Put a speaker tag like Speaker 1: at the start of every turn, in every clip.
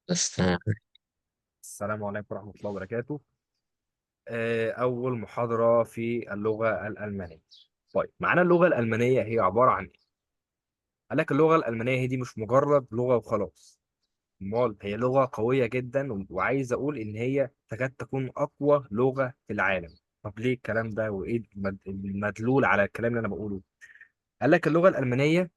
Speaker 1: بس تمام.
Speaker 2: السلام عليكم ورحمة الله وبركاته. أول محاضرة في اللغة الألمانية. طيب، معانا اللغة الألمانية هي عبارة عن إيه؟ قال لك اللغة الألمانية هي دي مش مجرد لغة وخلاص. أمال هي لغة قوية جدا، وعايز أقول إن هي تكاد تكون أقوى لغة في العالم. طب ليه الكلام ده وإيه المدلول على الكلام اللي أنا بقوله؟ قال لك اللغة الألمانية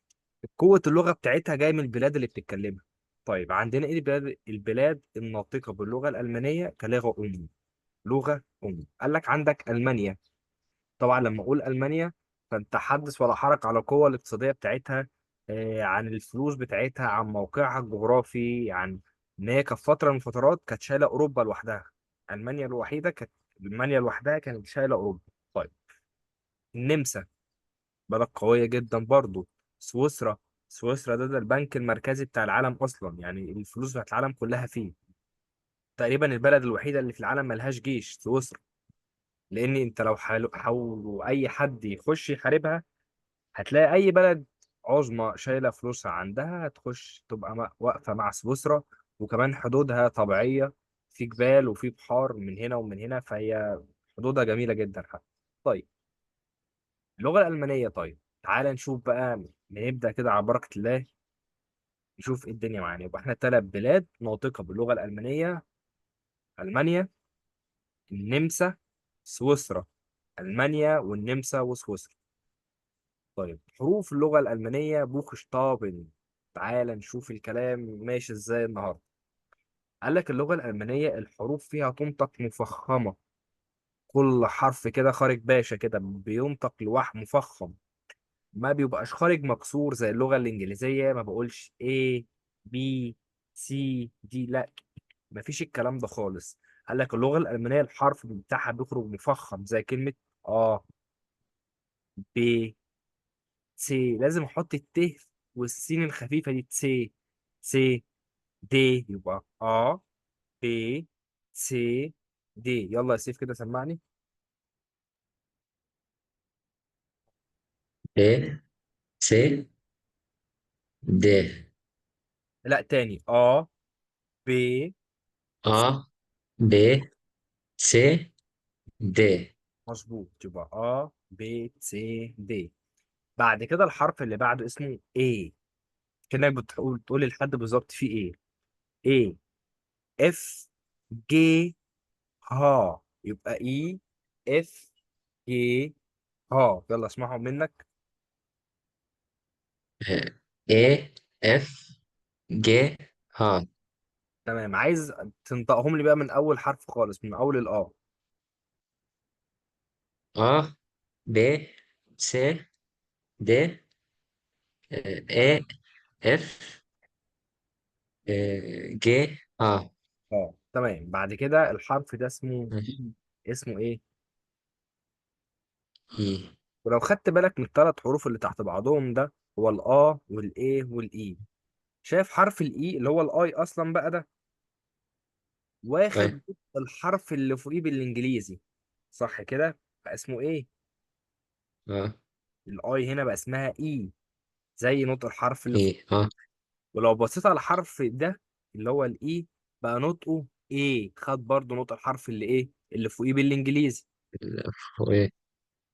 Speaker 2: قوة اللغة بتاعتها جاية من البلاد اللي بتتكلمها. طيب، عندنا إيه البلاد الناطقة باللغة الألمانية كلغة أم؟ لغة أم، قال لك عندك ألمانيا. طبعا لما أقول ألمانيا فأنت حدث ولا حرج على القوة الاقتصادية بتاعتها، عن الفلوس بتاعتها، عن موقعها الجغرافي، عن إن هي كانت فترة من الفترات كانت شايلة أوروبا لوحدها. ألمانيا الوحيدة كانت ألمانيا لوحدها كانت شايلة أوروبا. طيب، النمسا بلد قوية جدا برضو. سويسرا، سويسرا ده البنك المركزي بتاع العالم أصلا، يعني الفلوس بتاعت العالم كلها فيه. تقريبا البلد الوحيدة اللي في العالم ملهاش جيش سويسرا، لان انت لو حاولوا اي حد يخش يحاربها هتلاقي اي بلد عظمى شايله فلوسها عندها هتخش تبقى واقفة مع سويسرا. وكمان حدودها طبيعيه، في جبال وفي بحار من هنا ومن هنا، فهي حدودها جميلة جدا حتى. طيب، اللغة الالمانيه، طيب تعال نشوف بقى، نبدا كده على بركة الله، نشوف ايه الدنيا معانا. يبقى احنا ثلاث بلاد ناطقه باللغة الالمانيه: المانيا، النمسا، سويسرا. المانيا والنمسا وسويسرا. طيب، حروف اللغة الألمانية بوخشتابن. تعال نشوف الكلام ماشي ازاي النهارده. قال لك اللغة الألمانية الحروف فيها تنطق مفخمة. كل حرف كده خارج باشا كده بينطق لوحده مفخم، ما بيبقاش خارج مكسور زي اللغة الإنجليزية. ما بقولش A B C D، لا، مفيش الكلام ده خالص. قال لك اللغة الألمانية الحرف بتاعها بيخرج مفخم زي كلمة A B C. لازم احط الت والسين الخفيفة دي، تسي سي دي. يبقى ا ب سي دي. يلا يا سيف كده سمعني.
Speaker 1: ب C D.
Speaker 2: لا، تاني. ا ب.
Speaker 1: A B C D.
Speaker 2: مظبوط، يبقى ا ب سي دي. بعد كده الحرف اللي بعده اسمه A، كأنك بتقول تقول للحد بالظبط في ايه. A F G ها، يبقى E F G ها. يلا اسمعهم منك.
Speaker 1: E F G H.
Speaker 2: تمام، عايز تنطقهم لي بقى من اول حرف خالص، من اول الاه.
Speaker 1: A B C D E F G H.
Speaker 2: اه تمام. بعد كده الحرف ده اسمه إي. اسمه ايه؟
Speaker 1: I.
Speaker 2: ولو خدت بالك من الثلاث حروف اللي تحت بعضهم، ده هو الا والايه والاي. شايف حرف ال E اللي هو ال I اصلا بقى ده
Speaker 1: أي.
Speaker 2: واخد الحرف اللي فوقيه بالانجليزي، صح كده؟ بقى اسمه ايه؟
Speaker 1: آه.
Speaker 2: ال I هنا بقى اسمها E، زي نطق الحرف اللي فوق.
Speaker 1: I. آه.
Speaker 2: ولو بصيت على الحرف ده اللي هو ال E بقى نطقه A، خد برضه نطق الحرف اللي ايه اللي فوقيه بالانجليزي،
Speaker 1: F و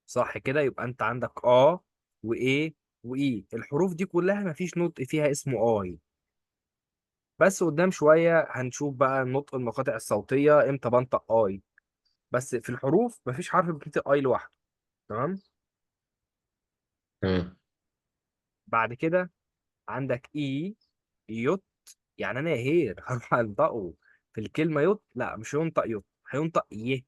Speaker 2: صح كده؟ يبقى انت عندك ا وايه واي، الحروف دي كلها مفيش نطق فيها اسمه I. بس قدام شوية هنشوف بقى نطق المقاطع الصوتية امتى بنطق I، بس في الحروف مفيش حرف بيتنطق I لوحده. تمام.
Speaker 1: تمام.
Speaker 2: بعد كده عندك E يوت. يعني انا هير هروح انطقه في الكلمة يوت؟ لا، مش هينطق يوت، هينطق يه.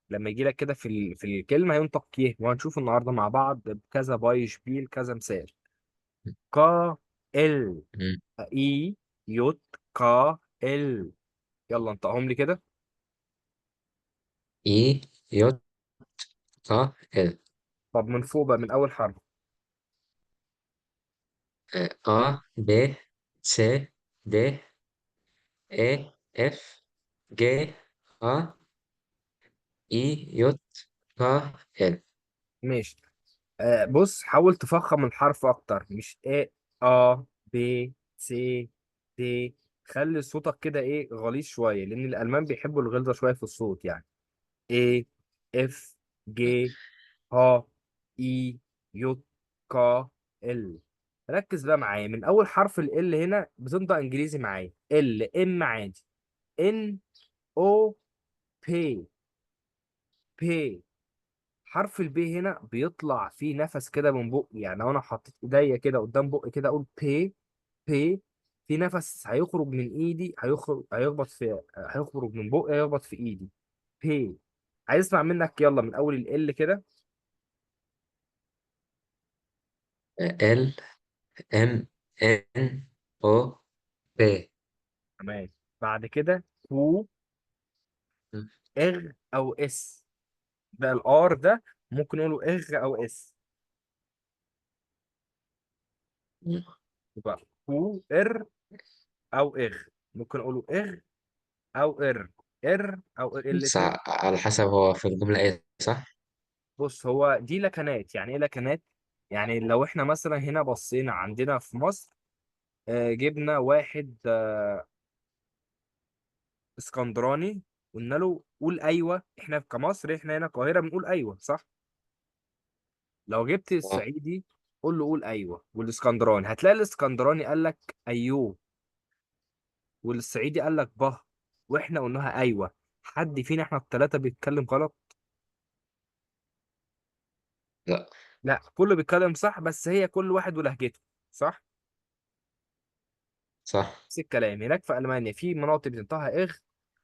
Speaker 2: لما يجي لك كده في في الكلمة هينطق يه، وهنشوف النهارده مع بعض بكذا Beispiel كذا مثال. ك ال
Speaker 1: مم.
Speaker 2: E يوت كا ال. يلا انطقهم لي كده.
Speaker 1: I J K L.
Speaker 2: طب من فوق بقى، من اول حرف.
Speaker 1: A B C D E F G H I J K L.
Speaker 2: ماشي. بص، حاول تفخم الحرف اكتر، مش A. ا ب سي دي. خلي صوتك كده ايه، غليظ شويه، لان الالمان بيحبوا الغلظه شوية في الصوت يعني. A، F، G، H، I، J، K، L. ركز بقى معايا من اول حرف ال L هنا بتنطق انجليزي معايا، L M عادي، N، O، P، P. حرف ال P هنا بيطلع فيه نفس كده من بقي، يعني لو انا حطيت ايديا كده قدام بقي كده اقول P، P، في نفس هيخرج من ايدي، هيخرج هيخبط في، هيخرج من بقي هيخبط في ايدي. P. عايز اسمع منك، يلا من اول ال كده.
Speaker 1: L M N O P.
Speaker 2: تمام. بعد كده Q، R او S. ده ال R ده ممكن نقوله اغ او S. يبقى Q R او اغ، ممكن اقوله اغ او ار، ار او ار،
Speaker 1: بس
Speaker 2: الاثنين.
Speaker 1: على حسب هو في الجملة ايه، صح؟
Speaker 2: بص، هو دي لكنات. يعني ايه لكنات؟ يعني لو احنا مثلا هنا بصينا عندنا في مصر، جبنا واحد اسكندراني، قلنا له قول ايوه، احنا كمصر احنا هنا القاهرة بنقول ايوه، صح؟ لو جبت
Speaker 1: اه.
Speaker 2: الصعيدي قول له قول ايوه والاسكندراني، هتلاقي الاسكندراني قال لك ايوه، والصعيدي قال لك به، واحنا قلناها ايوه. حد فينا احنا الثلاثة بيتكلم غلط؟
Speaker 1: لا.
Speaker 2: لا، كله بيتكلم صح، بس هي كل واحد ولهجته، صح؟
Speaker 1: صح.
Speaker 2: نفس الكلام هناك في المانيا، في مناطق بتنطقها اغ،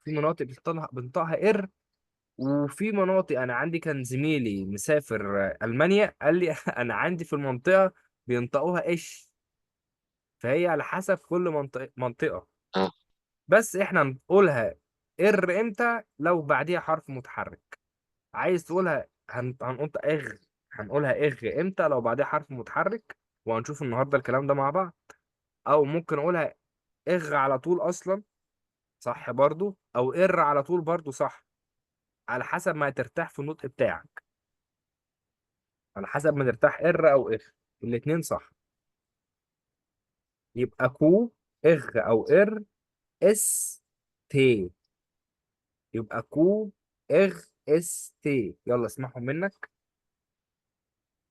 Speaker 2: في مناطق بتنطقها ار، وفي مناطق، انا عندي كان زميلي مسافر المانيا قال لي انا عندي في المنطقة بينطقوها ايش. فهي على حسب كل منطقة منطقه.
Speaker 1: اه.
Speaker 2: بس احنا نقولها ار امتى؟ لو بعديها حرف متحرك. عايز تقولها هنقول اغ، هنقولها اغ امتى؟ لو بعديها حرف متحرك، وهنشوف النهارده الكلام ده مع بعض. او ممكن اقولها اغ على طول اصلا، صح برضو، او ار على طول برضو صح، على حسب ما ترتاح في النطق بتاعك. على حسب ما ترتاح، ار او اغ، الاتنين صح. يبقى Q، اغ او ار، S، T. يبقى Q، اغ، S، T. يلا اسمعهم منك.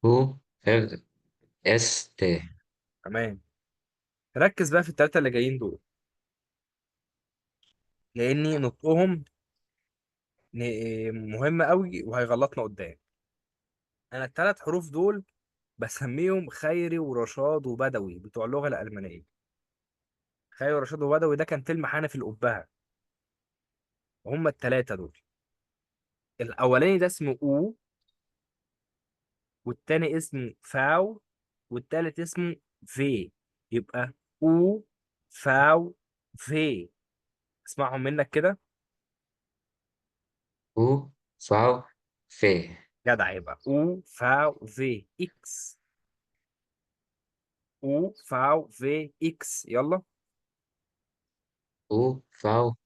Speaker 1: O R S T.
Speaker 2: تمام. ركز بقى في التلاتة اللي جايين دول، لاني نطقهم مهم قوي وهيغلطنا قدام. انا الثلاث حروف دول بسميهم خيري ورشاد وبدوي بتوع اللغة الالمانيه. خيري ورشاد وبدوي ده كان فيلم حنفي الأبهة. هما الثلاثة دول، الاولاني ده اسمه او، والتاني اسمه فاو، والتالت اسمه في. يبقى او، فاو، في. اسمعهم منك كده.
Speaker 1: O فاو في.
Speaker 2: جدع. يبقى او فاو في اكس. او فاو في اكس، يلا.
Speaker 1: O فاو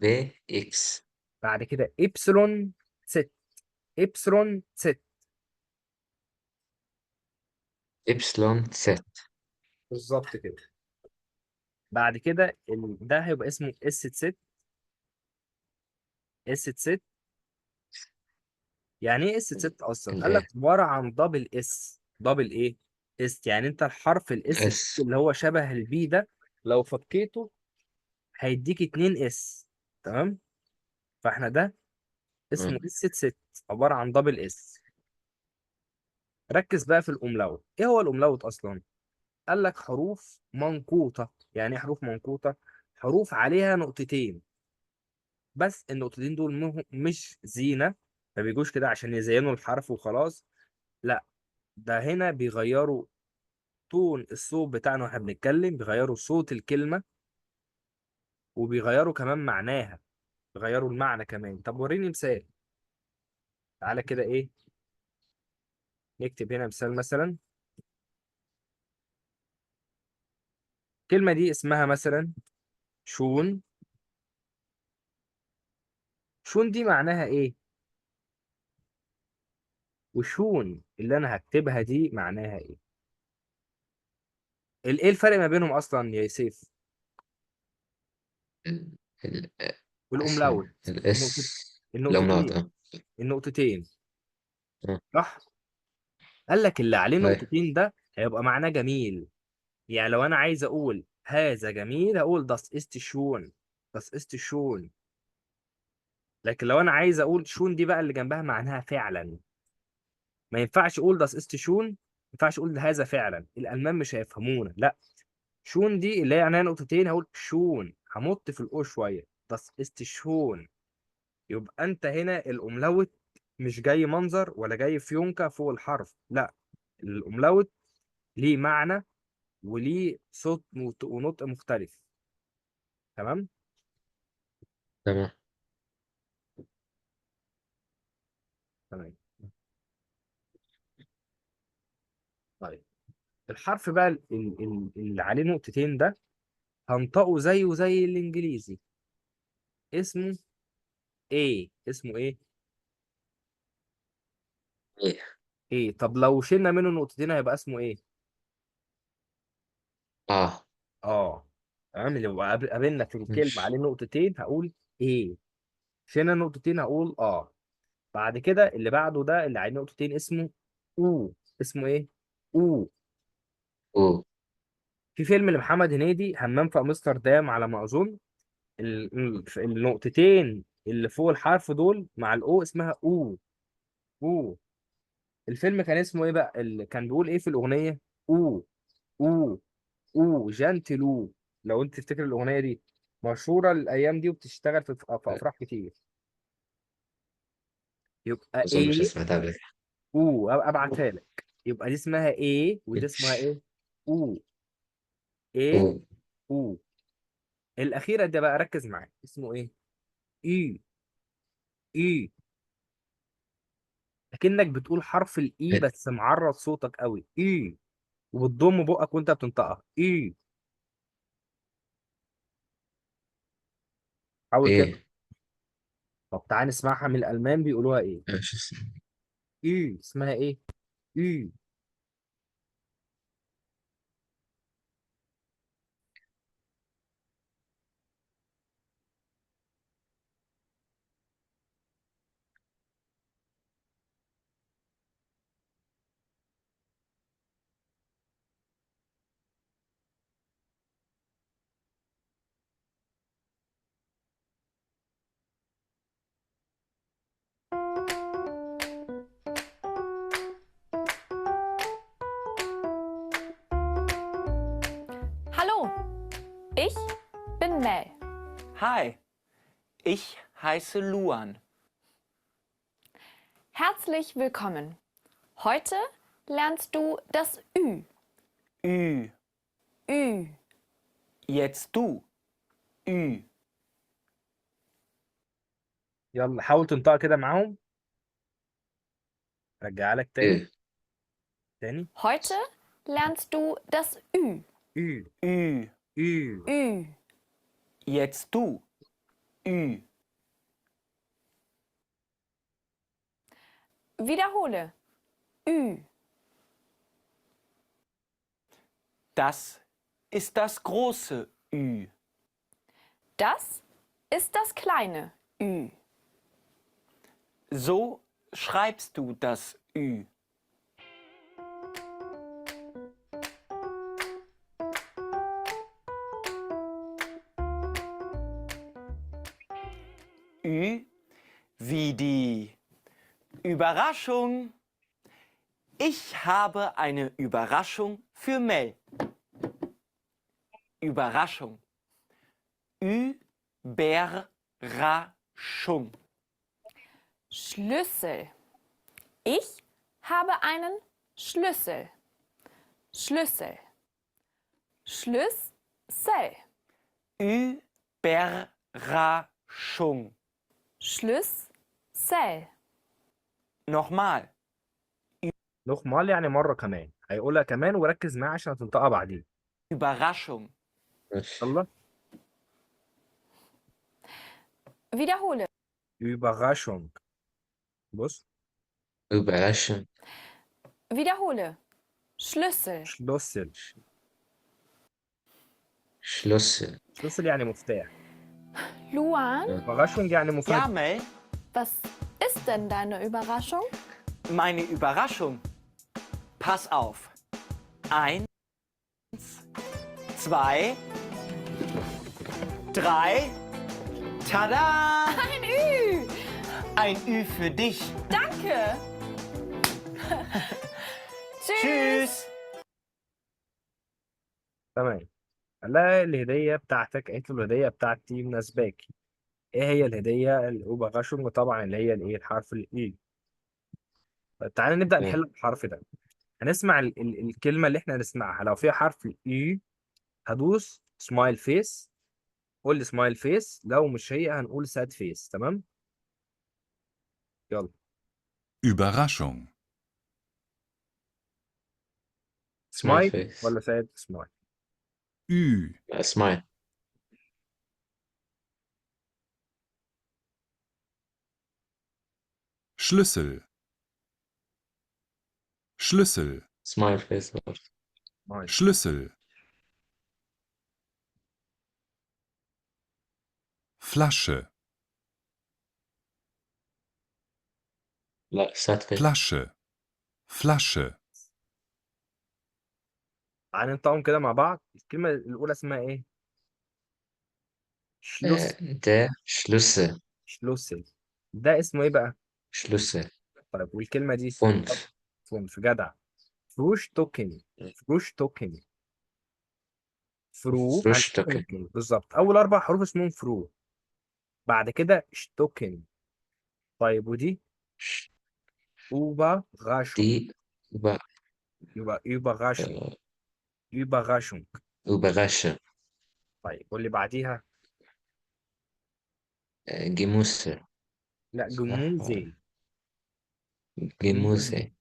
Speaker 1: في X.
Speaker 2: بعد كده ابسلون ست، ابسلون ست.
Speaker 1: إبسلون ست.
Speaker 2: بالظبط كده. بعد كده ده هيبقى اسمه اس ست، اس ست. يعني ايه اس ست اصلا؟ قال لك
Speaker 1: ال
Speaker 2: عبارة عن double S. double ايه؟ S. يعني انت الحرف ال S
Speaker 1: S.
Speaker 2: اللي هو شبه ال B ده، لو فكيته هيديك 2 S. تمام. فاحنا ده اسمه اس ست، عبارة عن double S. ركز بقى في ال Umlaut. ايه هو ال Umlaut اصلا؟ قال لك حروف منقوطه. يعني ايه حروف منقوطه؟ حروف عليها نقطتين، بس النقطتين دول مش زينه، ما بيجوش كده عشان يزينوا الحرف وخلاص، لا، ده هنا بيغيروا tone الصوت بتاعنا واحنا بنتكلم، بيغيروا صوت الكلمة، وبيغيروا كمان معناها، بيغيروا المعنى كمان. طب وريني مثال. تعالى كده ايه، نكتب هنا مثال مثلا. الكلمة دي اسمها مثلا schon. schon دي معناها ايه؟ و schön اللي انا هكتبها دي معناها ايه؟ ايه الفرق ما بينهم اصلا يا سيف؟
Speaker 1: ال ال
Speaker 2: وال Umlaut.
Speaker 1: ثانية. ال S.
Speaker 2: النقطة،
Speaker 1: الأملاوت
Speaker 2: النقطتين،
Speaker 1: اه.
Speaker 2: النقطتين،
Speaker 1: آه.
Speaker 2: صح. قال لك اللي عليه
Speaker 1: أيوة.
Speaker 2: نقطتين ده هيبقى معناه جميل. يعني لو انا عايز اقول هذا جميل هقول das ist schön، das ist schön. لكن لو انا عايز اقول schon دي بقى اللي جنبها معناها فعلا، ما ينفعش اقول das ist schön، ما ينفعش اقول هذا فعلا، الالمان مش هيفهمونا. لا، schon دي اللي هي معناها نقطتين، هقول schön، همط في ال O شويه، das ist schön. يبقى انت هنا ال Umlaut مش جاي منظر ولا جاي فيونكة فوق الحرف، لا، ال Umlaut ليه معنى وليه صوت ونطق مختلف. تمام.
Speaker 1: تمام.
Speaker 2: تمام. طيب الحرف بقى اللي عليه نقطتين ده هنطقه زيه زي الانجليزي، اسمه ايه؟ اسمه ايه؟
Speaker 1: إيه.
Speaker 2: ايه. طب لو شلنا منه نقطتين هيبقى اسمه ايه؟
Speaker 1: اه.
Speaker 2: اه. تمام. اللي هو قابلنا في الكلمة
Speaker 1: ماشي.
Speaker 2: عليه نقطتين هقول ايه، شلنا نقطتين هقول اه. بعد كده اللي بعده ده اللي عليه نقطتين اسمه او. اسمه ايه؟ او.
Speaker 1: أو.
Speaker 2: في فيلم لمحمد هنيدي، همام في امستردام على ما اظن، النقطتين اللي فوق الحرف دول مع ال O اسمها او. او. الفيلم كان اسمه ايه بقى؟ اللي كان بيقول ايه في الاغنيه؟ او، او، او جانتلو. لو انت تفتكر الاغنيه دي مشهوره الايام دي وبتشتغل في افراح كتير. يبقى
Speaker 1: أظن مش
Speaker 2: ايه؟
Speaker 1: سمعتها قبل كده.
Speaker 2: او. أبقى ابعتها لك. يبقى دي اسمها ايه ودي اسمها
Speaker 1: ماشي.
Speaker 2: ايه؟ او. ايه.
Speaker 1: أو.
Speaker 2: او. الاخيره ده بقى ركز معايا، اسمه ايه؟ اي. اي. اكنك بتقول حرف ال E بس معرض صوتك قوي، اي، وبتضم بقك وانت بتنطقها اي. حاول كده.
Speaker 1: إيه.
Speaker 2: طب تعالى نسمعها من الالمان بيقولوها ايه.
Speaker 1: ماشي.
Speaker 2: اي اسمها ايه؟ اي.
Speaker 3: Hallo, ich bin Mel.
Speaker 4: Hi, ich heiße Luan.
Speaker 3: Herzlich willkommen. Heute lernst du das Ü.
Speaker 4: Ü.
Speaker 3: Ü.
Speaker 4: Jetzt du. Ü.
Speaker 2: يلا حاول تنطقها كده معاهم. رجعها لك تاني.
Speaker 1: إيه.
Speaker 2: تاني.
Speaker 3: Heute lernst du das Ü.
Speaker 2: Ü.
Speaker 4: Ü.
Speaker 2: Ü.
Speaker 3: Ü.
Speaker 4: Jetzt du. Ü.
Speaker 3: Wiederhole. Ü.
Speaker 4: Das ist das große Ü.
Speaker 3: Das ist das kleine Ü.
Speaker 4: So schreibst du das Ü. Ü wie die Überraschung. Ich habe eine Überraschung für Mel. Überraschung. Überraschung.
Speaker 3: Schlüssel. Ich habe einen Schlüssel. Schlüssel. Schlüssel.
Speaker 4: Überraschung.
Speaker 3: Schlüssel.
Speaker 4: Nochmal.
Speaker 2: Nochmal يعني مره كمان، هيقولها كمان وركز معايا عشان هتنطقها بعدين.
Speaker 4: Überraschung.
Speaker 1: ماشي.
Speaker 2: يلا.
Speaker 3: Wiederhole.
Speaker 2: Überraschung. بص.
Speaker 1: Überraschung.
Speaker 3: Wiederhole. Schlüssel.
Speaker 2: Schlüssel.
Speaker 1: Schlüssel.
Speaker 2: Schlüssel يعني مفتاح.
Speaker 3: Luan,
Speaker 2: Überraschung يعني
Speaker 4: Ja,
Speaker 2: مفاجأة.
Speaker 4: Mel,
Speaker 3: was ist denn deine Überraschung?
Speaker 4: Meine Überraschung. Pass auf. 1, 2, 3. Tada!
Speaker 3: Ein Ü!
Speaker 4: Ein Ü für dich.
Speaker 3: Danke! Tschüss!
Speaker 4: Tschüss.
Speaker 2: تمام. قال لها الهدية بتاعتك، قالت له الهدية بتاعتي مناسباك. ايه هي الهدية؟ ال Überraschung طبعا، اللي هي الايه؟ الحرف ال Ü. طيب تعالى نبدأ نحل الحرف ده. هنسمع ال الكلمة اللي احنا هنسمعها، لو فيها حرف ال Ü هدوس smile face، قول لي smile face، لو مش هي هنقول sad face. تمام؟ يلا.
Speaker 5: Überraschung.
Speaker 1: smile
Speaker 2: smile
Speaker 1: face.
Speaker 2: ولا sad؟ smile.
Speaker 5: Ü.
Speaker 1: لا، smile.
Speaker 5: Schlüssel. Schlüssel.
Speaker 1: smile face برضه.
Speaker 2: smile.
Speaker 5: Schlüssel. Flasche.
Speaker 1: لا، sad face.
Speaker 5: Flasche. Flasche.
Speaker 2: تعالى ننطقهم كده مع بعض. الكلمة الأولى اسمها ايه؟ Schlüs
Speaker 1: ده Schlüssel.
Speaker 2: Schlüssel. ده اسمه ايه بقى؟
Speaker 1: Schlüssel.
Speaker 2: طيب والكلمة دي؟
Speaker 1: fünf.
Speaker 2: fünf. جدع. Frühstücken. Frühstücken. früh.
Speaker 1: Frühstücken.
Speaker 2: بالظبط، أول أربع حروف اسمهم früh، بعد كده stücken. طيب ودي Überraschung.
Speaker 1: دي Über
Speaker 2: يبقى Überraschung. Überraschung.
Speaker 1: Überraschung.
Speaker 2: طيب واللي بعديها؟
Speaker 1: Gemüse.
Speaker 2: لا،
Speaker 1: صح
Speaker 2: Gemüse.
Speaker 1: ولا؟ Gemüse.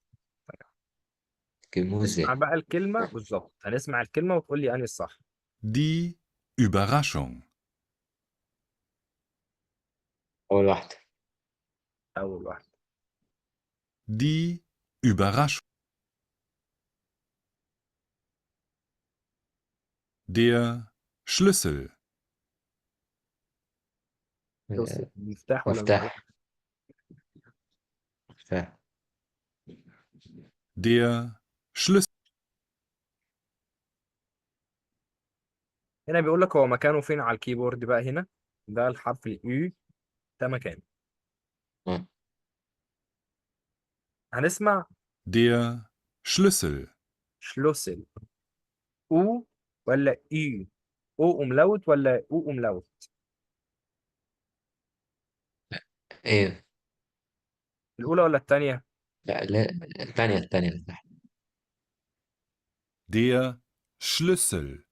Speaker 2: اسمع
Speaker 1: Gemüse.
Speaker 2: بقى الكلمة بالظبط، هنسمع الكلمة وتقول لي أنهي الصح.
Speaker 5: Die Überraschung.
Speaker 1: أول واحدة.
Speaker 2: أول واحدة.
Speaker 5: Die Überraschung. Der Schlüssel.
Speaker 2: توصل
Speaker 1: آه،
Speaker 2: المفتاح ولا
Speaker 1: مفتاح. مفتاح.
Speaker 5: Der Schlüssel.
Speaker 2: هنا بيقول لك هو مكانه فين على ال keyboard بقى. هنا ده الحرف ال Ü، ده مكانه.
Speaker 1: آه.
Speaker 2: هنسمع
Speaker 5: Der Schlüssel.
Speaker 2: Schlüssel. او ولا اي؟ O Umlaut ولا U Umlaut؟
Speaker 1: ايه.
Speaker 2: الاولى ولا الثانيه؟
Speaker 1: لا لا، الثانية، الثانية اللي تحت.
Speaker 5: Der Schlüssel.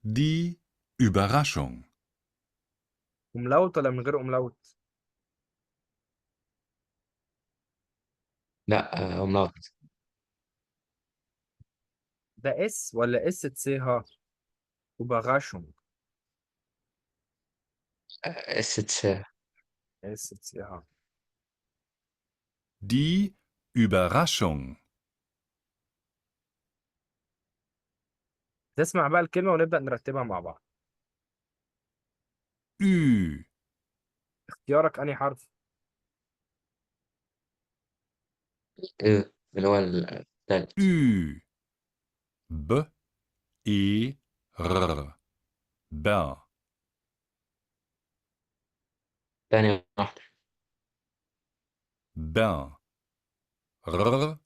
Speaker 5: Die Überraschung.
Speaker 2: Umlaut ولا من غير Umlaut؟
Speaker 1: لا، Umlaut.
Speaker 2: ده S ولا S C H؟ Überraschung.
Speaker 1: S H.
Speaker 2: S C H.
Speaker 5: Die Überraschung.
Speaker 2: تسمع بقى الكلمه ونبدا نرتبها مع بعض.
Speaker 5: Ü.
Speaker 2: اختيارك انهي حرف؟
Speaker 1: ايه اللي هو الثالث.
Speaker 5: Ü. B. E. R. B.
Speaker 1: ثانية واحدة.
Speaker 5: B. R.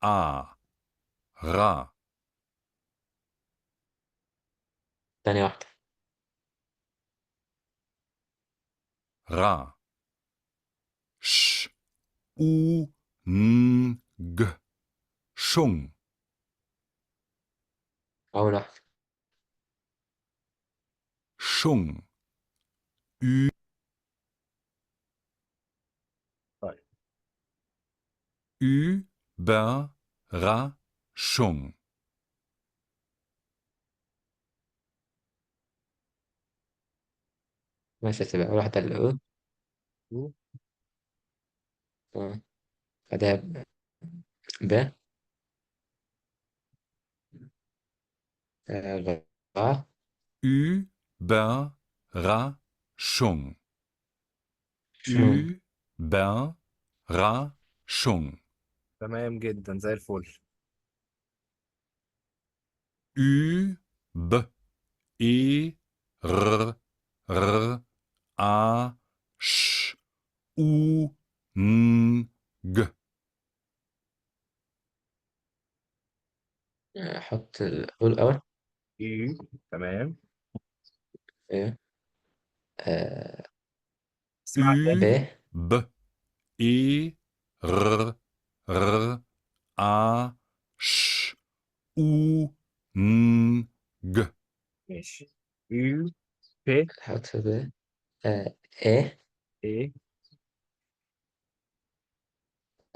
Speaker 5: A. Ra.
Speaker 1: ثانية واحدة.
Speaker 5: Ra. Sch. U. N. G. Schung.
Speaker 1: أول واحدة.
Speaker 5: Schung. Ü.
Speaker 2: طيب.
Speaker 5: Ü. B. Ra. Schung.
Speaker 1: ماشي، هتبقى أول واحدة ال Ö.
Speaker 2: U.
Speaker 1: آه. بعدها B. آه، غ.
Speaker 5: Ü Ber Ra Schung.
Speaker 1: شون.
Speaker 5: Ü Ber Ra Schung.
Speaker 2: تمام جدا، زي الفل.
Speaker 5: Ü B E R R A Sch U N G.
Speaker 1: حط الأول الأول.
Speaker 2: اي، تمام.
Speaker 1: إيه. آه،
Speaker 2: اسمع
Speaker 5: Ü
Speaker 1: ب.
Speaker 2: تاني.
Speaker 5: B E R R A Sch U N G.
Speaker 2: ماشي. U P
Speaker 1: حط ب. آه، إيه.
Speaker 2: E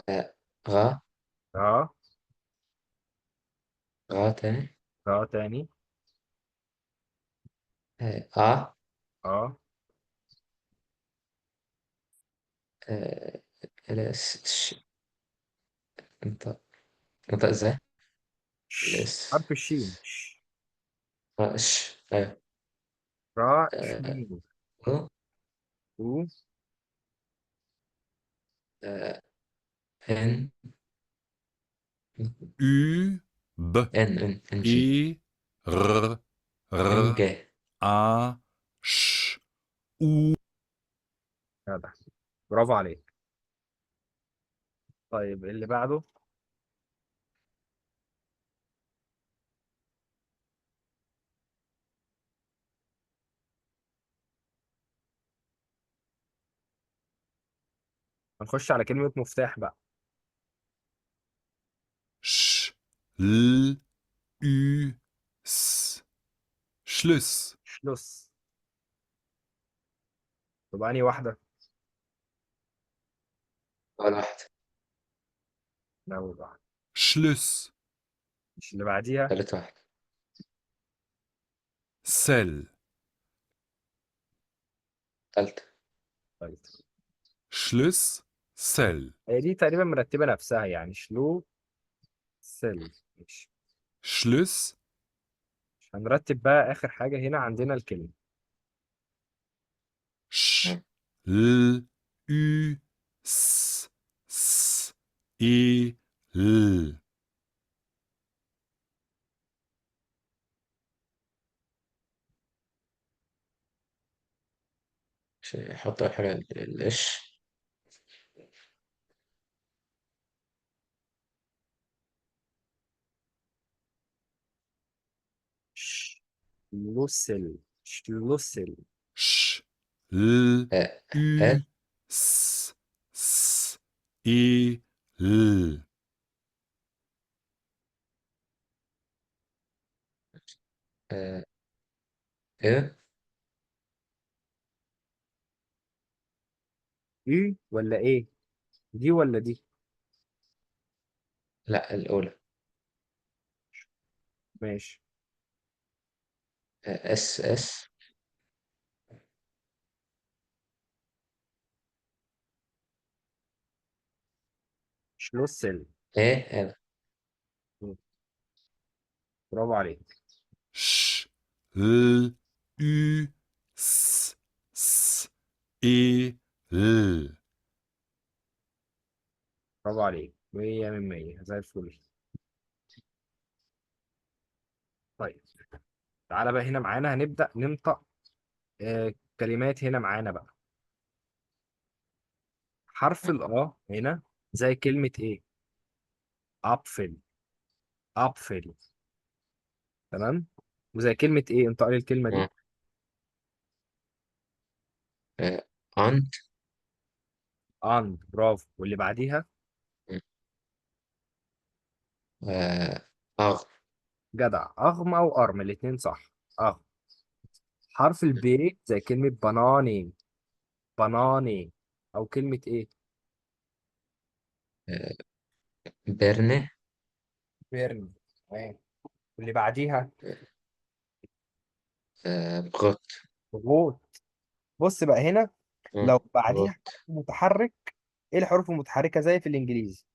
Speaker 1: آه، غ.
Speaker 2: را.
Speaker 1: غ تاني.
Speaker 2: را تاني.
Speaker 1: آه، آ.
Speaker 2: اه.
Speaker 1: آه، ال س ش. انت انت ازاي؟
Speaker 2: ش،
Speaker 1: الاس.
Speaker 2: حرف الشين، ش.
Speaker 1: آه، ش، ايوه.
Speaker 2: را
Speaker 1: آه،
Speaker 2: شين.
Speaker 1: أو.
Speaker 2: و.
Speaker 1: آه، ان
Speaker 5: Ü B
Speaker 1: ان ان ان جي.
Speaker 5: E R
Speaker 1: ان
Speaker 5: R
Speaker 1: ج.
Speaker 5: A Sch U.
Speaker 2: جدع، برافو عليك. طيب اللي بعده، هنخش على كلمة مفتاح بقى.
Speaker 5: Sch L Ü S. Schlüss.
Speaker 2: شلوس. طب أنهي واحدة؟
Speaker 1: اول واحدة.
Speaker 2: لا، واحدة.
Speaker 5: Schlüss.
Speaker 2: مش اللي بعديها؟
Speaker 1: تالت واحدة.
Speaker 5: Sell.
Speaker 1: تالتة.
Speaker 2: طيب،
Speaker 5: Schlüss. Sell.
Speaker 2: هي دي تقريبا مرتبة نفسها يعني، شلو سيل. ماشي.
Speaker 5: Schlüss.
Speaker 2: هنرتب بقى آخر حاجة هنا عندنا الكلمة.
Speaker 5: Sch L Ü S S E L.
Speaker 1: حط اول حاجة الاش.
Speaker 2: شلوسل، شلوسل.
Speaker 5: Sch L
Speaker 1: آه،
Speaker 5: Ü
Speaker 1: ال.
Speaker 5: S S E L.
Speaker 1: آه، ايه.
Speaker 2: إي ولا إيه؟ دي ولا دي؟
Speaker 1: لا، الاولى.
Speaker 2: ماشي.
Speaker 1: آه، اس اس.
Speaker 2: شلوسل.
Speaker 1: ايه ال.
Speaker 2: برافو عليك.
Speaker 5: Sch L Ü S S E L.
Speaker 2: برافو عليك، مية من مية، زي الفل. طيب تعالى بقى هنا معانا هنبدأ ننطق كلمات هنا معانا بقى. حرف الآ هنا زي كلمة إيه؟ أبفل، أبفل. تمام. وزي كلمة إيه؟ انطق لي الكلمة دي.
Speaker 1: آه، انت.
Speaker 2: أند، برافو. واللي بعديها؟
Speaker 1: آه، اغ.
Speaker 2: جدع، أغم أو أرم الاتنين صح. أغم. حرف البي زي كلمة بناني، بناني. أو كلمة إيه؟
Speaker 1: آه، برنه.
Speaker 2: بيرن. تمام. واللي بعديها؟
Speaker 1: آه، بغط.
Speaker 2: غوت. بص بقى هنا،
Speaker 1: آه،
Speaker 2: لو بعديها
Speaker 1: غط.
Speaker 2: حرف متحرك، ايه الحروف المتحركة زي في الانجليزي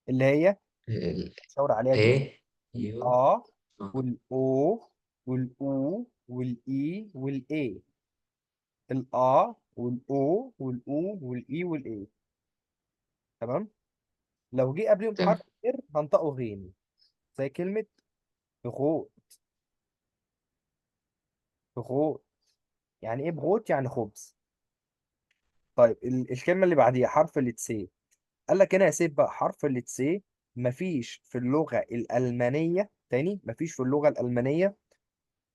Speaker 2: اللي هي
Speaker 1: ال
Speaker 2: شاور عليها دي؟
Speaker 1: A U
Speaker 2: الآ
Speaker 1: آه.
Speaker 6: والأو والأو والإي والإي. الآ والأو والأو والإي والإي. تمام. لو جه قبلهم
Speaker 1: تمام.
Speaker 6: حرف R هنطقه غين، زي كلمة غوت. غوت يعني إيه Brot؟ يعني خبز. طيب الكلمة اللي بعديها حرف التسي. قال لك هنا يا سيف بقى حرف التسي مفيش في اللغة الألمانية، تاني مفيش في اللغة الألمانية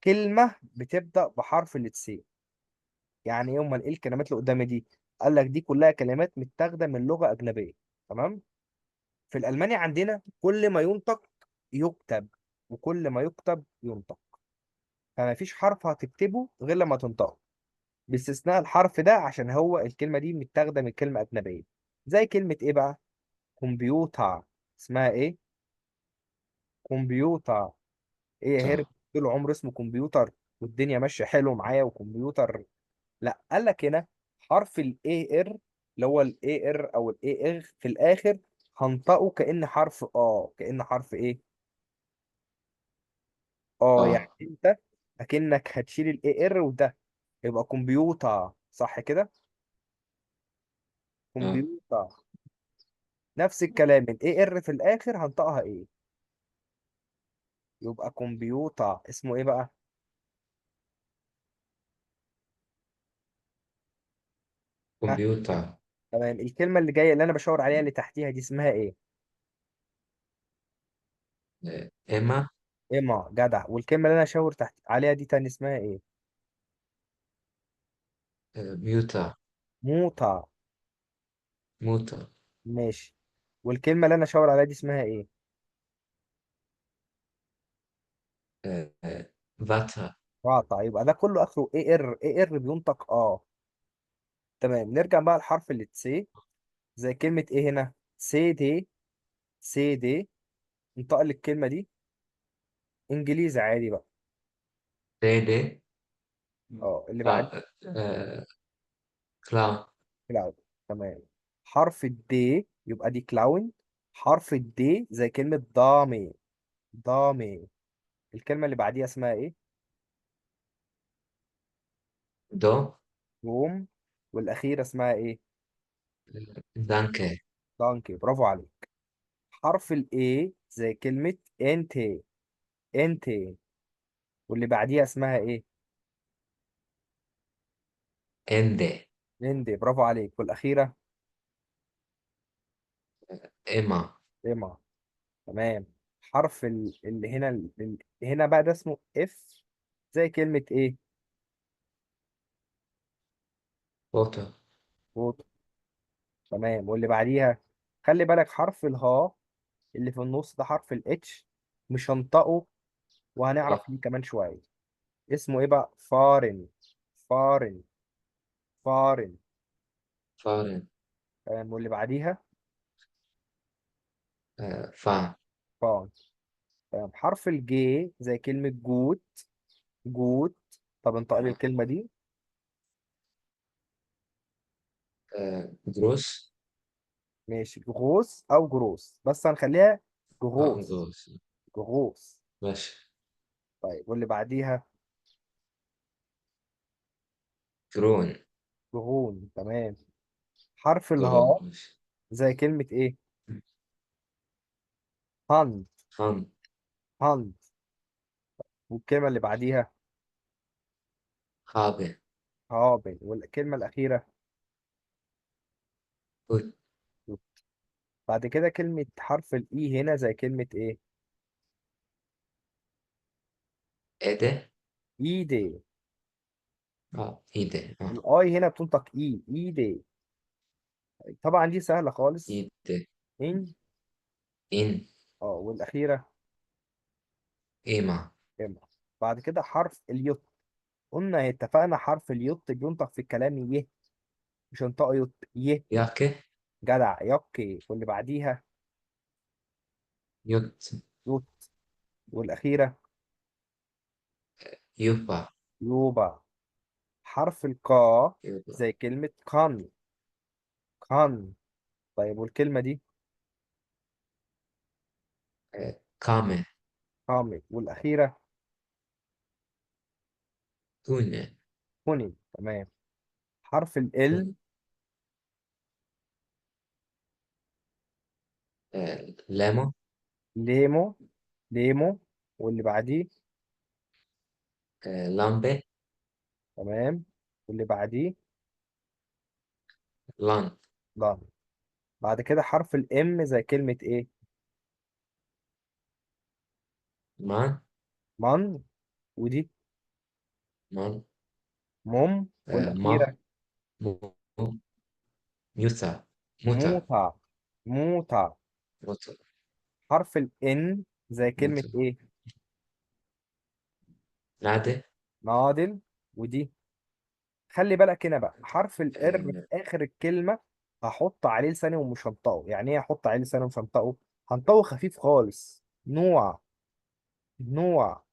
Speaker 6: كلمة بتبدأ بحرف التسي. يعني ايه؟ امال ايه الكلمات اللي قدامي دي؟ قال لك دي كلها كلمات متاخده من لغة اجنبية. تمام. في الالماني عندنا كل ما ينطق يكتب، وكل ما يكتب ينطق، فما فيش حرف هتكتبه غير لما تنطقه، باستثناء الحرف ده عشان هو الكلمة دي متاخده من كلمة اجنبية. زي كلمة ايه بقى؟ كمبيوتر. اسمها ايه؟ كمبيوتر. ايه يا هرب؟
Speaker 1: تا.
Speaker 6: طول عمره اسمه كمبيوتر والدنيا ماشية حلو معايا وكمبيوتر. لا، قال لك هنا حرف ال AR، اللي هو ال AR او ال AR في الاخر، هنطقه كأن حرف كأن حرف ايه؟ يعني
Speaker 1: آه.
Speaker 6: انت اكنك هتشيل ال AR وده يبقى كمبيوتر، صح كده؟
Speaker 1: آه.
Speaker 6: كمبيوتر. نفس الكلام ال AR في الاخر هنطقها ايه؟ يبقى كمبيوتر. اسمه ايه بقى؟ ها؟
Speaker 1: كمبيوتر.
Speaker 6: تمام. الكلمة اللي جاية اللي انا بشاور عليها اللي تحتيها دي اسمها ايه؟
Speaker 1: إما.
Speaker 6: اما، جدع. والكلمة اللي انا اشاور تحت عليها دي تاني اسمها ايه؟
Speaker 1: ميوتا.
Speaker 6: موتر.
Speaker 1: موتا.
Speaker 6: ماشي. والكلمة اللي انا اشاور عليها دي اسمها ايه؟
Speaker 1: آه، آه، فاتا.
Speaker 6: واطع. يبقى ده كله اخره اي ار، اي ار بينطق اه. تمام. نرجع بقى لحرف ال C، زي كلمة ايه هنا؟ سي دي. سي دي، انطق لي الكلمة دي انجليزي عادي بقى.
Speaker 1: دي دي.
Speaker 6: اللي بعد
Speaker 1: آه. آه. كلاون.
Speaker 6: Clown. تمام. حرف ال D يبقى دي Clown. حرف ال D زي كلمة Dame. Dame. الكلمة اللي بعديها اسمها ايه؟
Speaker 1: دو.
Speaker 6: Dom. والاخيرة اسمها ايه؟
Speaker 1: Danke.
Speaker 6: Danke، برافو عليك. حرف ال A زي كلمة انتي. انتي. واللي بعديها اسمها ايه؟
Speaker 1: إندي.
Speaker 6: اندي، برافو عليك. والاخيرة؟
Speaker 1: إما.
Speaker 6: ايما. تمام. حرف اللي هنا هنا بقى ده اسمه F، زي كلمة ايه؟
Speaker 1: فوتو.
Speaker 6: فوتو. تمام. واللي بعديها خلي بالك حرف الها اللي في النص ده حرف ال H، مش هنطقه وهنعرف
Speaker 1: آه.
Speaker 6: ليه كمان شوية. اسمه ايه بقى؟ fahren. fahren. fahren.
Speaker 1: fahren.
Speaker 6: تمام. واللي بعديها؟
Speaker 1: فا.
Speaker 6: fahren. تمام. حرف ال G زي كلمة gut. gut. طب انطق لي الكلمة دي.
Speaker 1: Groß.
Speaker 6: ماشي، groß او gross، بس هنخليها groß.
Speaker 1: Groß.
Speaker 6: groß.
Speaker 1: ماشي.
Speaker 6: طيب واللي بعديها؟
Speaker 1: grün.
Speaker 6: grün. تمام. حرف
Speaker 1: grün.
Speaker 6: الهاء
Speaker 1: ماشي.
Speaker 6: زي كلمة ايه؟ Hand.
Speaker 1: Hand.
Speaker 6: Hand. والكلمة اللي بعديها؟
Speaker 1: haben.
Speaker 6: haben. والكلمة الأخيرة؟
Speaker 1: Hut.
Speaker 6: بعد كده كلمة حرف ال I هنا زي كلمة ايه؟
Speaker 1: إيدي.
Speaker 6: Idee.
Speaker 1: Idee.
Speaker 6: ال I هنا بتنطق اي، Idee. طبعا دي سهلة خالص.
Speaker 1: Idee.
Speaker 6: ان.
Speaker 1: إن.
Speaker 6: والأخيرة؟
Speaker 1: إيما.
Speaker 6: ام. بعد كده حرف ال J. قلنا اتفقنا حرف ال J بينطق في الكلام يه، مش هنطقه يط، يه.
Speaker 1: Jacke.
Speaker 6: جدع، Jacke. واللي بعديها؟
Speaker 1: يوت.
Speaker 6: يوت. والأخيرة؟
Speaker 1: يوبا.
Speaker 6: يوبا. حرف الكا
Speaker 1: يوبا.
Speaker 6: زي كلمة kann. kann. طيب والكلمة دي؟
Speaker 1: Kame.
Speaker 6: قامت. والأخيرة
Speaker 1: كون.
Speaker 6: كوني. تمام. حرف ال.
Speaker 1: كون. لاما.
Speaker 6: ليمو. ليمو. واللي بعديه؟
Speaker 1: لامبي.
Speaker 6: تمام. واللي بعديه؟
Speaker 1: لان.
Speaker 6: لا. بعد كده حرف ال M زي كلمة ايه؟
Speaker 1: مان.
Speaker 6: من. ودي
Speaker 1: مان.
Speaker 6: مم.
Speaker 1: ما
Speaker 6: والأخيرة؟
Speaker 1: مو ميوتا. موتا.
Speaker 6: موتا. موتا.
Speaker 1: موتا.
Speaker 6: حرف ال N زي كلمة
Speaker 1: موتا.
Speaker 6: ايه؟
Speaker 1: نادي.
Speaker 6: ناضل. ودي خلي بالك هنا بقى حرف ال R في
Speaker 1: آه،
Speaker 6: آخر الكلمة، هحط عليه لساني ومش هنطقه. يعني ايه هحط عليه لساني ومش هنطقه؟ هنطقه خفيف خالص، نوع. نوع.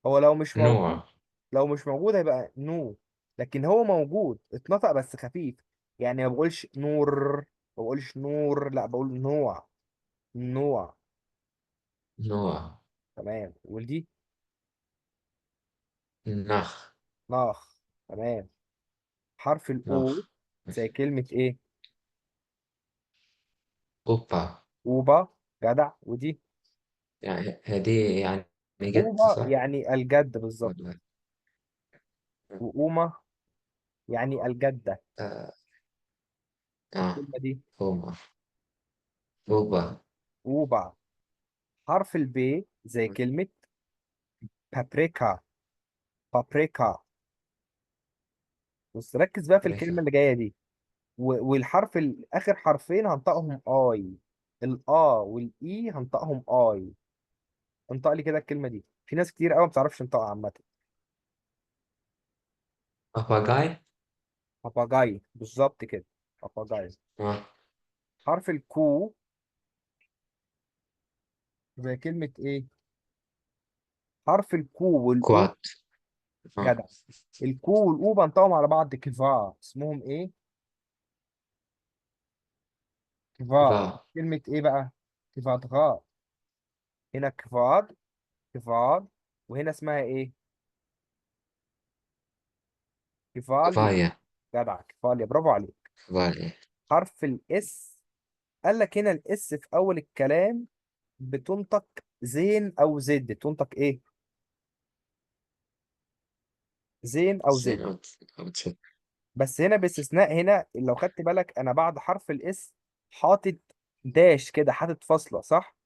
Speaker 6: هو لو مش موجود،
Speaker 1: نوع.
Speaker 6: لو مش موجود هيبقى نو، لكن هو موجود اتنطق بس خفيف. يعني ما بقولش نور، ما بقولش نور، لا بقول نوع. نوع.
Speaker 1: نوع.
Speaker 6: تمام. ودي
Speaker 1: نخ.
Speaker 6: ناخ. تمام. حرف الاو
Speaker 1: نخ.
Speaker 6: زي كلمة ايه؟
Speaker 1: أوبا.
Speaker 6: اوبا. جدع. ودي
Speaker 1: يعني هذه يعني جت
Speaker 6: اوبا
Speaker 1: صح
Speaker 6: يعني الجد بالظبط،
Speaker 1: ولا؟
Speaker 6: وأوما يعني الجدة.
Speaker 1: آه. آه.
Speaker 6: والكلمة دي
Speaker 1: أوما. أوبا.
Speaker 6: أوبا. حرف ال B زي كلمة بابريكا. بابريكا. بس ركز بقى في الكلمة
Speaker 1: أمريكا.
Speaker 6: اللي جاية دي. والحرف آخر حرفين هنطقهم I. الآ والإي هنطقهم I. انطق لي كده الكلمة دي، في ناس كتير قوي ما بتعرفش تنطقها عامة.
Speaker 1: باباجاي.
Speaker 6: باباجاي بالظبط كده. باباجاي.
Speaker 1: آه.
Speaker 6: حرف ال Q زي كلمة ايه؟ حرف ال Q وال O.
Speaker 1: كوات. آه.
Speaker 6: جدع. ال Q وال O بنطقهم على بعض كفا. اسمهم ايه؟ كفا.
Speaker 1: فا.
Speaker 6: كلمة ايه بقى؟ كفادغا. هنا كفاد، كفاد. وهنا اسمها ايه؟ كفاليا.
Speaker 1: كفاية.
Speaker 6: جدع، كفاليا، برافو عليك.
Speaker 1: كفاية.
Speaker 6: حرف ال S. قال لك هنا ال S في اول الكلام بتنطق زين او زد. تنطق ايه؟ زين او
Speaker 1: زين
Speaker 6: زد.
Speaker 1: أو أو تشك.
Speaker 6: بس هنا باستثناء، هنا لو خدت بالك انا بعد حرف ال S حاطط dash كده، حاطط فاصلة، صح؟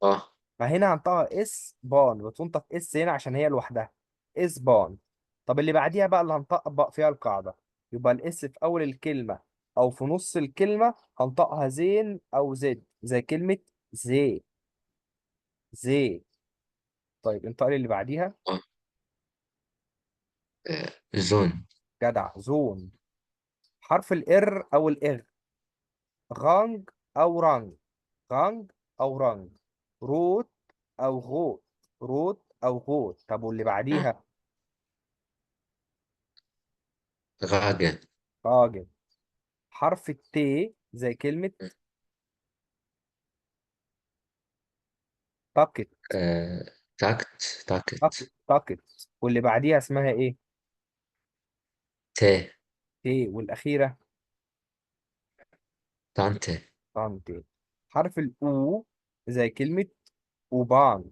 Speaker 1: آه.
Speaker 6: فهنا هنطقها S Bahn، بتنطق S هنا عشان هي لوحدها، S Bahn. طب اللي بعديها بقى اللي هنطبق فيها القاعدة، يبقى ال S في اول الكلمة او في نص الكلمة هنطقها زين او زد، زي كلمة زي. زي. طيب انطق لي اللي بعديها.
Speaker 1: آه. زون.
Speaker 6: جدع، زون. حرف ال R او الاغ، غانج او رانج. غانج او رانج. روت او غوت. روت او غوت. طب واللي بعديها؟
Speaker 1: غاجة.
Speaker 6: راجل. حرف ال T زي كلمة تاكت.
Speaker 1: تاكت.
Speaker 6: تاكت.
Speaker 1: تاكت.
Speaker 6: تاكت. واللي بعديها اسمها ايه؟
Speaker 1: تي.
Speaker 6: تي. والأخيرة؟
Speaker 1: تانتي.
Speaker 6: تانتي. حرف ال O زي كلمة أوبان.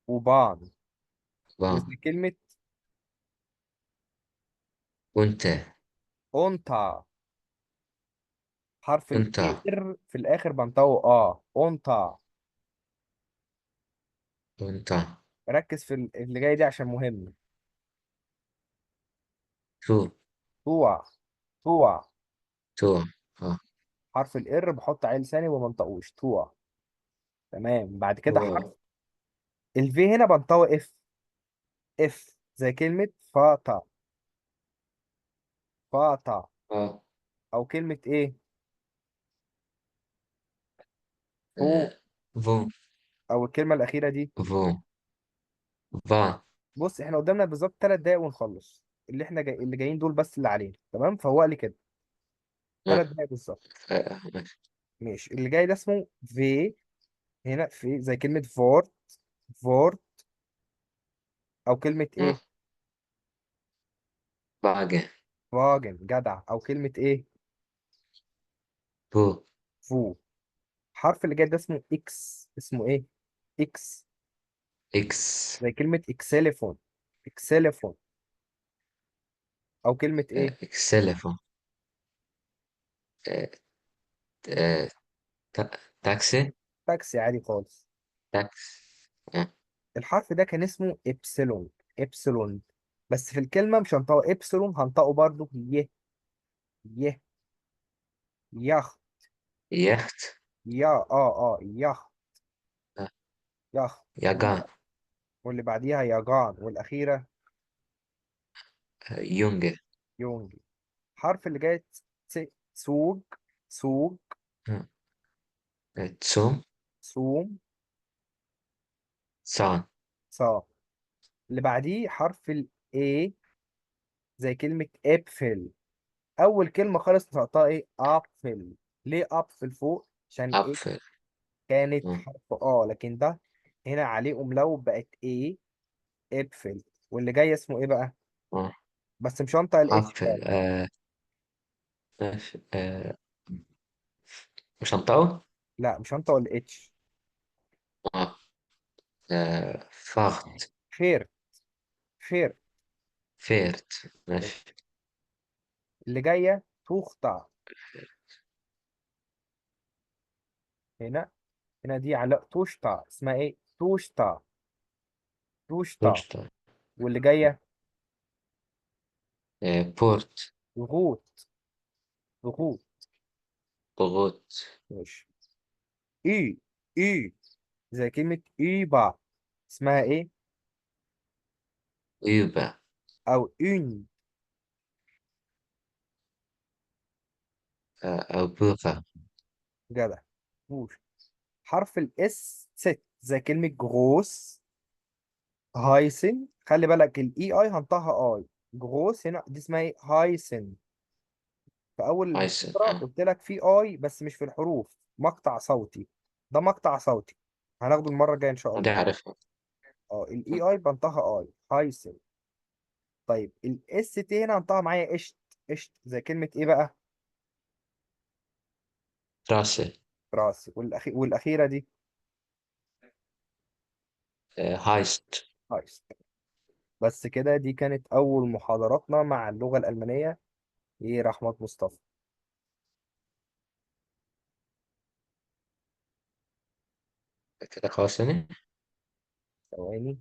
Speaker 6: أوبان.
Speaker 1: بام.
Speaker 6: وزي كلمة
Speaker 1: أنت.
Speaker 6: أونتا. حرف
Speaker 1: أنت.
Speaker 6: ال R في الآخر بنطقه آ، أونتا.
Speaker 1: أنت.
Speaker 6: ركز في اللي جاي دي عشان مهم.
Speaker 1: تو.
Speaker 6: توع. توع.
Speaker 1: تو. آه.
Speaker 6: حرف ال R بحط عليه لساني وما بنطقوش، توع. تمام. بعد كده حرف
Speaker 1: و.
Speaker 6: ال V هنا بنطقه F. F زي كلمة فاتا. فاتا.
Speaker 1: آه.
Speaker 6: او كلمة ايه؟ فو.
Speaker 1: فو.
Speaker 6: او الكلمة الأخيرة دي.
Speaker 1: فو. فا.
Speaker 6: بص احنا قدامنا بالظبط 3 دقايق ونخلص اللي احنا اللي جايين دول بس اللي علينا. تمام، فوق لي كده. 3 دقايق بالظبط.
Speaker 1: ماشي.
Speaker 6: ماشي. اللي جاي ده اسمه في. هنا في زي كلمة Wort، Wort، او كلمة ايه؟
Speaker 1: آه. Wagen.
Speaker 6: Wagen، جدع. او كلمة ايه؟
Speaker 1: Wo.
Speaker 6: فو. الحرف اللي جاي ده اسمه X. اسمه ايه؟ X.
Speaker 1: X.
Speaker 6: زي كلمة Xylophon، Xylophon، او كلمة ايه؟
Speaker 1: Xylophon. آه. آه. تاكسي.
Speaker 6: تاكسي، عادي خالص.
Speaker 1: تاكس. آه.
Speaker 6: الحرف ده كان اسمه ابسلون، ابسلون، بس في الكلمة مش هنطقه ابسلون، هنطقه برضو يه، يه، يخ،
Speaker 1: يخت.
Speaker 6: يا يخ،
Speaker 1: آه.
Speaker 6: يخ.
Speaker 1: ياغان.
Speaker 6: واللي بعديها ياجان، والأخيرة
Speaker 1: يونغ.
Speaker 6: يونجي. الحرف اللي جاي سوج، سوج،
Speaker 1: آه. تسوم.
Speaker 6: سوم،
Speaker 1: سان.
Speaker 6: صا. اللي بعديه حرف ال A، زي كلمة Äpfel. أول كلمة خالص نطقتها إيه؟ Apfel. ليه Apfel فوق؟ عشان إيه؟
Speaker 1: Apfel.
Speaker 6: كانت
Speaker 1: آه.
Speaker 6: حرف لكن ده هنا عليه Umlaut بقت إيه؟ Äpfel. واللي جاي اسمه إيه بقى؟
Speaker 1: آه.
Speaker 6: بس مش هنطق ال H
Speaker 1: Apfel.
Speaker 6: خالص.
Speaker 1: ماشي. مش هنطقه؟
Speaker 6: لا، مش هنطق ال H.
Speaker 1: آه. Fahrt.
Speaker 6: خير، خير.
Speaker 1: Pferd. ماشي.
Speaker 6: اللي جاية Tochter. هنا، هنا دي على Tochter، اسمها ايه؟ Tochter، Tochter.
Speaker 1: Tochter.
Speaker 6: واللي جاية
Speaker 1: Brot.
Speaker 6: Brot، Brot.
Speaker 1: Brot.
Speaker 6: ماشي. Ü، Ü، زي كلمة über، اسمها ايه؟
Speaker 1: über.
Speaker 6: او اون.
Speaker 1: أو بوغا.
Speaker 6: جدع، بوش. حرف ال S ست، زي كلمة groß، heißen. خلي بالك ال E I هنطقها I. groß هنا دي اسمها ايه؟ heißen. في اول
Speaker 1: heißen.
Speaker 6: المحاضرة قلت لك في I بس مش في الحروف، مقطع صوتي. ده مقطع صوتي هناخده المرة الجاية ان شاء
Speaker 1: دي
Speaker 6: الله.
Speaker 1: عارفها.
Speaker 6: ال E I بنطقها I، heißen. طيب ال S T هنا هنطقها معايا اشت، اشت، زي كلمة ايه بقى؟
Speaker 1: Straße.
Speaker 6: راس. والاخيرة دي
Speaker 1: heißt.
Speaker 6: heißt. بس كده، دي كانت اول محاضراتنا مع اللغة الألمانية. ايه رحمة مصطفى.
Speaker 1: كده خلاص يعني.
Speaker 6: ثواني.